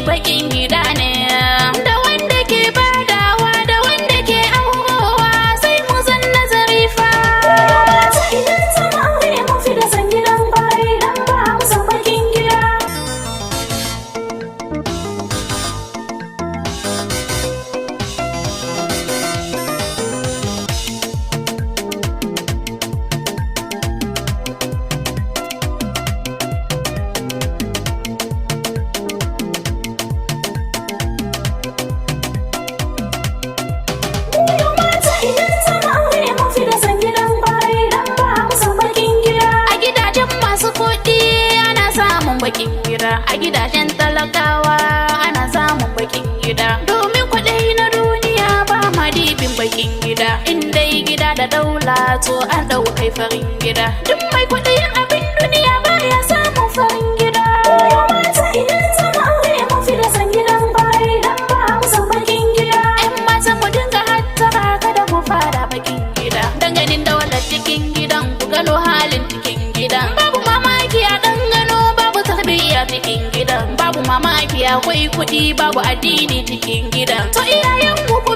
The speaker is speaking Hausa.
bakin gida ne. Da wanda ke badawa da wanda ke aurowa, sai mu zan nazari fa. Mata, idan zama aure, mun fi da san gidan kwarai dan ba mu san bakin gida. Mu mata, idan zama aure, mun fi da san gidan kwarai dan ba mu san bakin gida. A gidajen masu kuɗi ana samun bakin gida, a gidajen talakawa ana samun bakin gida. Domin kuɗi na duniya ba ma dibin bakin gida. In dai gida da daula, to an ɗaukai farin gida. Duk mai kuɗin abin duniya baya samun farin gida. Mu mata, idan zama aure, mun fi da san gidan kwarai dan ba mu san bakin gida. ‘Yan mata, mu dinga hattara kada mu fara bakin gida. Danganin daular cikin gidan, ku gano halin cikin gidan. Babu mamaki a ɗan gano babu tarbiyya cikin gidan. Babu mamaki akwai kuɗi babu addini cikin gidan. To iyayen mu ku